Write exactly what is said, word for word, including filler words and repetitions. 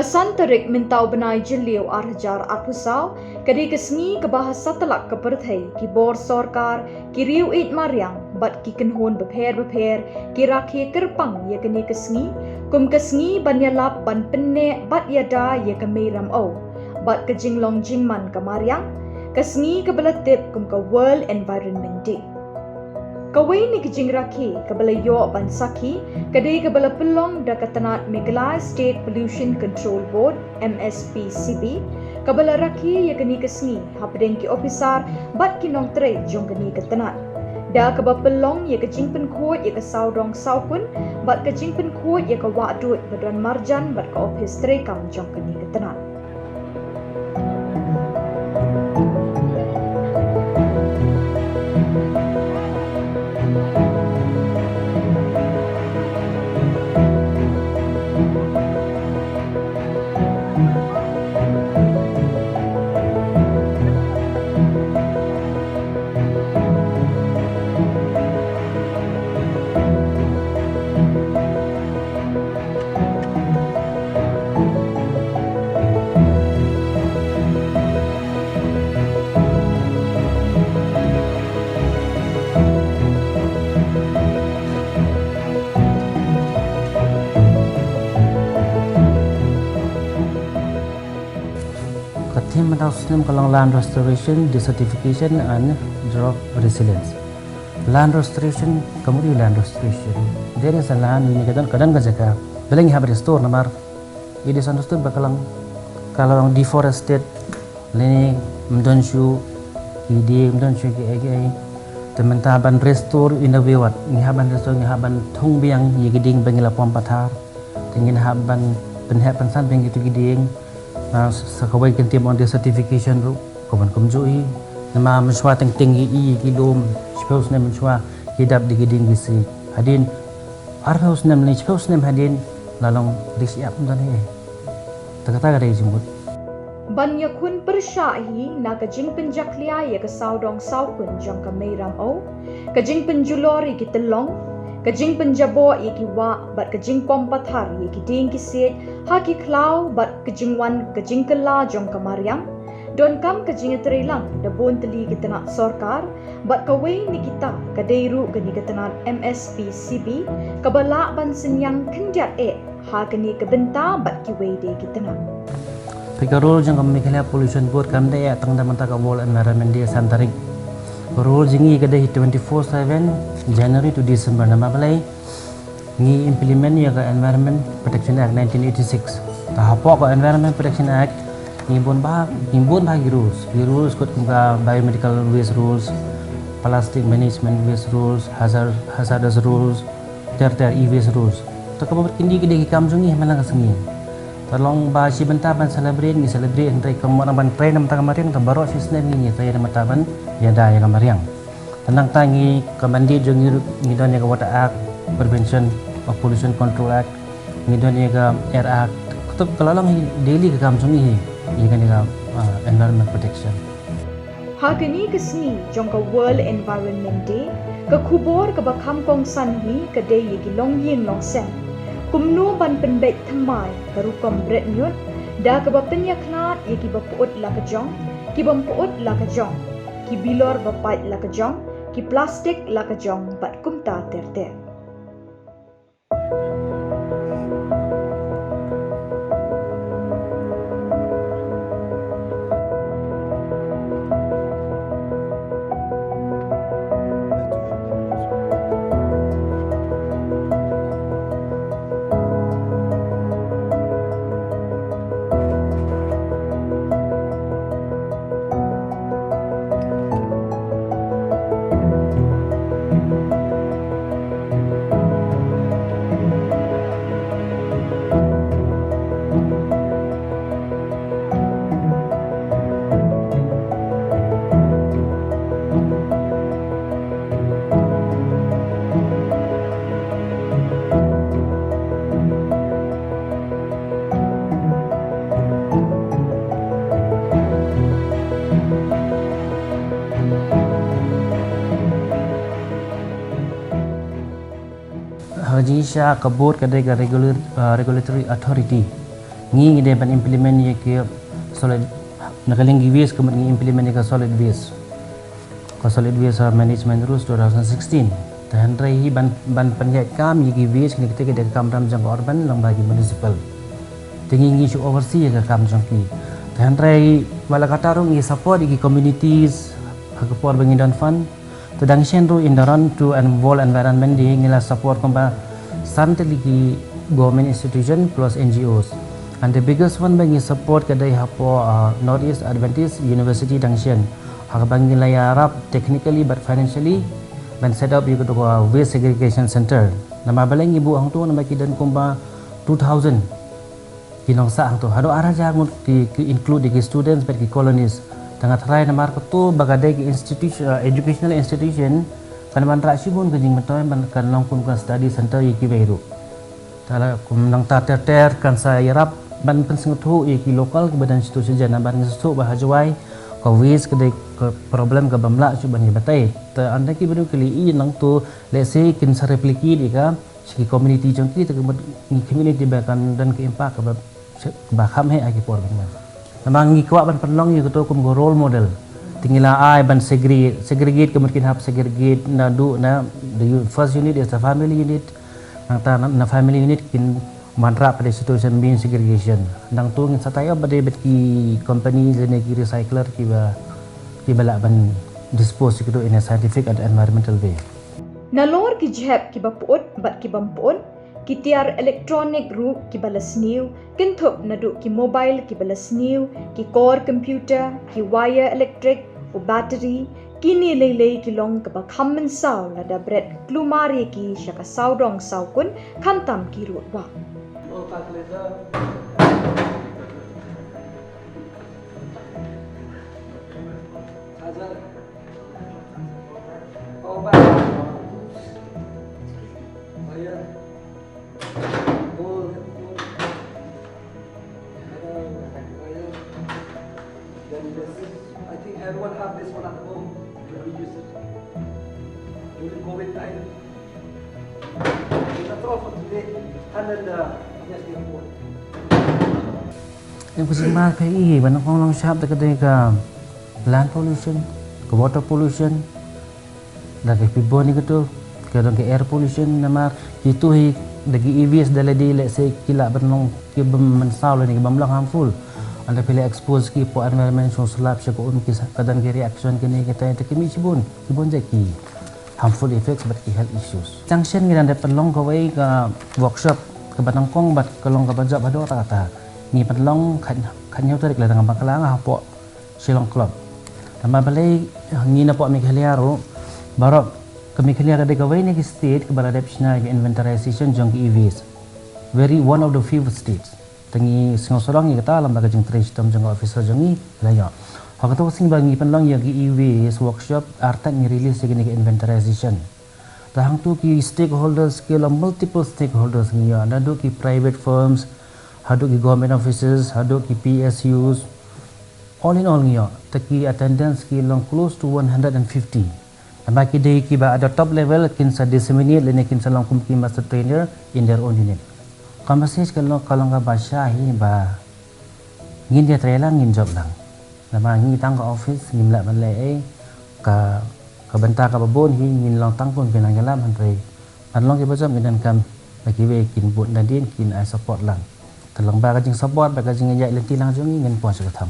San tarik mynta u bnai Jylliew ar hajar arphew saw, ka dei ka sngi kaba ha satlak ka pyrthei ki bor sorkar, ki riew ïeit mariang bad ki kynhun bapher bapher ki rakhe kyrpang ïa kane ka sngi kum ka sngi ban ïalap ban pynneh bad ïada ïa ka mei Ramew bad ka jinglong jingman ka mariang, ka sngi kaba la tip kum ka World Environment Day. Kawei na ki jingrakhe kaba la ïoh ban sakhi ka dei kaba la pynlong da ka tnat Meghalaya State Pollution Control Board, M S P C B, kaba la rakhe ïa kane ka sngi hapdeng ki ophisar bad ki nongtrei jong kane ka tnat, da kaba pynlong ïa ka jingpynkhuid ïa ka sawdong sawkun bad ka jingpynkhuid ïa ka wahduid ba don marjan bad ka ophis treikam jong kane ka tnat. Ka theme mynta u snem ka long Land Restoration, Desertification and Drought Resilience. Land Restoration, ka mut Land Restoration. There is a land, ne ka don, ka don ka jaka. Balei ngi hap restore namar it is understood ba ka long, ka long deforested, lane ym don shuh ki dieng, ym don shuh kiei kiei. Te mynta ban restore in a way what? Ngi hap ban restore, ngi hap ban thung biang ïa ki dieng ba ngi la pom pathar. Te ngin hap ban pynheh pynsan biang ïa kito ki dieng. Ah, sa kawei ka theme on desertification ruh ka ban kumjuh hi. Namar mynshuwa teng teng ngi ïohi ki lum, shiphew snem mynshuwa ki dap da ki dieng ki siej. Hadien arphew snem ne shiphew snem hadien la long ri shyiap, ym don ei ei. Te kata ka dei jingmut. Ban ïakhun pyrshah hi na ka jingpynjakhlia ïa ka sawdong sawkun jong ka mei Ramew, ka jingpynjulor ïa ki tyllong, ka jingpynjaboh ïa ki wah bad ka jingpom pathar ïa ki dieng ki siej ha ki khlaw bad ka jingwan ka jingkylla jong ka mariang, donkam ka jingïatreilang da bun tylli ki tnat sorkar, bad kawei na kita ka dei ruh kane ka tnat M S P C B kaba lah ban synñiang khyndiat eh ha kane ka bynta bad kiwei de ki tnat. Phi, ka role jong ka Meghalaya Pollution Board kam dei eh tang da mynta ka World Environment Day san tarik. Ka role jong ngi ka dei twenty-four seven, January to December, namar balei? Ngi implement ïa ka Environment Protection Act nineteen eighty-six. Te hapoh ka Environment Protection Act ngi bun bha, ngi bun bha ki rules. Ki rules kut kum ka biomedical waste rules, plastic management waste rules, hazard, hazardous rules, ter ter, e-waste rules. Te kaba bad kine ki dei ki kam jong ngi ha man la ka sngi. Te long ba shi bynta ban celebrate, ngi celebrate hynrei kumno ban trei na bynta ka mariang, te baroh shi snem ngi, ngi trei na bynta ban ïada ïa ka mariang. Te nangta ngi, ka mandate jong ngi ruh, ngi don ïa ka Water Act, Prevention of Pollution Control Act, ngi don ïa ka Air Act. Kata ka la long hi daily ka kam jong ngi hi ïa kane ka, ah, environment protection. Ha kane ka sngi jong ka World Environment Day, ka khubor kaba kham kongsan hi ka dei ïa ki longïing longsem. Kumno ban pynbeit thymmai ka rukom bret ñiut da kaba pynïakhlad ïa kiba pyut la ka jong, kibym pyut la ka jong, ki bilor ba pait la ka jong, ki plastik la ka jong bad kumta ter ter. Ha ka jingshisha ka board ka dei ka regular, uh, regulatory authority. Ngi ngi dei ban implement ïa ki solid, na ka liang ki waste ka mut ngi implement ïa ka solid waste, ka Solid Waste Management Rules two thousand sixteen. Te hynrei hi ban, ban pynïaid kam ïa ki waste kine kita ki dei ka kam ram jong ka urban lyngba ki municipal. Te ngi ngi shu oversee ïa ka kam jong ki. Te hynrei wat la katta ruh ngi support ïa ki communities ha ka por ba ngi don fund. Te dang shen ruh in the run to and world environment day ngi la support kumba san tylli ki government institution plus N G Os. And the biggest one ba ngi support ka dei hapoh, uh, North East Adventist University dang shen. Ha kaba ngi la ïarap technically bad financially ban set up ïa ka waste segregation center. Namar balei ngi buh hangto namar ki don kumba two thousand ki nongsah hangto. Haduh ar hajar ngut ki, ki include ïa ki students bad ki colonies. Te nga tharai namar kato ba ka dei ki institution, uh, educational institution kan wanrah shibun ka jingmyntoi ban kan long kum ka study center ïa kiwei ruh. Te la kum nangta ter ter kan sa ïarap ban pynsngewthuh ïa ki local kiba don shatu shajan namar ngi sngewthuh ba ha Jowai ka waste ka dei ka problem kaba ym lah shuh ban ïa batai. Te ynda kiba dei ki la ïohi nangto, let's say kin sa replicate ïa ka sha ki community jong ki, te ka mut ngi community ba kan don ka impact kaba, kaba kham heh ha ki por ban wan. Namar ngi kwah ban pynlong ïa kato kum ka role model. Te ngi la ai ban segregate, segregate ka mut kin hap segregate naduh na the u-, first unit is the family unit. Nangta na, na family unit kin wanrah pat da shatu sha main segregation. Nangto ngin sa tie up pat da bad ki company lane ki recycler kiba, kiba lah ban dispose ïa kato in a scientific and environmental way. Nalor ki jhep kiba pyut bad kiba ym pyut, ki tiar electronic ruh kiba la sniew, kynthup naduh ki mobile kiba la sniew, ki kor computer, ki wire electric, u battery, kine lei lei ki long kaba kham mynsaw lada bret klumar ïa ki sha ka sawdong sawkun, khamtam ki rud wah. Then this, I think everyone have this one at home. We use it during COVID time. That's all for today. And then the, yes, the report. Em, ka jingmar ka i, ban ong long shap da ka dei ka land pollution, ka water pollution, da ka pibon ïa kato, ka dang ka air pollution, namar kito hi da ki e-waste da lade, let's say ki lah ban long kiba mynsaw lane kiba ym long harmful. Ynda phi la expose ki hapoh environment, shu slap sha ka um, ki sa, ka dang ki reaction kine kita, te ki mih shibun, ki bun jait ki harmful effects bad ki health issues. Tang shen ngi dang dep pynlong kawei ka workshop kaba nyngkong bad ka long kaba jop haduh katta katta. Ngi pynlong khat, khathynñiew tarik Lad Nongbakla hapoh Shillong Club. Namar balei ngi napoh Meghalaya ruh, baroh ka Meghalaya ka dei kawei na ki state kaba la dep shna ïa ka inventarization jong ki e-waste. Very one of the few states. Te ngi sngewsarong ïa kata lyngba ka jingtrei shitom jong ka officer jong ngi, la ïoh. Ha kato ka sngi ba ngi pynlong ïa ka e-waste workshop, artat ngi release ïa kane ka inventarization. Te hangto ki stakeholders, ki long multiple stakeholders ngi ïoh, naduh ki private firms, haduh ki government offices, haduh ki P S Us. All in all ngi ïoh, te ki attendance ki long close to one hundred and fifty. Namar ki dei kiba at the top level kin sa disseminate lane kin sa long kum ki master trainer in their own unit. Ka message ka long, ka long kaba shai hi ba ngin ïatrei lang, ngin jop lang. Namar ngi tang ka office ngim lah ban leh ei, ka, ka bynta kaba bun hi ngin long tang kum ki nongïalam, hynrei ban long kiba jop ngin donkam ba kiwei kin bud nadien, kin ai support lang. Te lyngba ka jingsupport bad ka jingïaid lynti lang jong ngi ngin poi sha ka tham.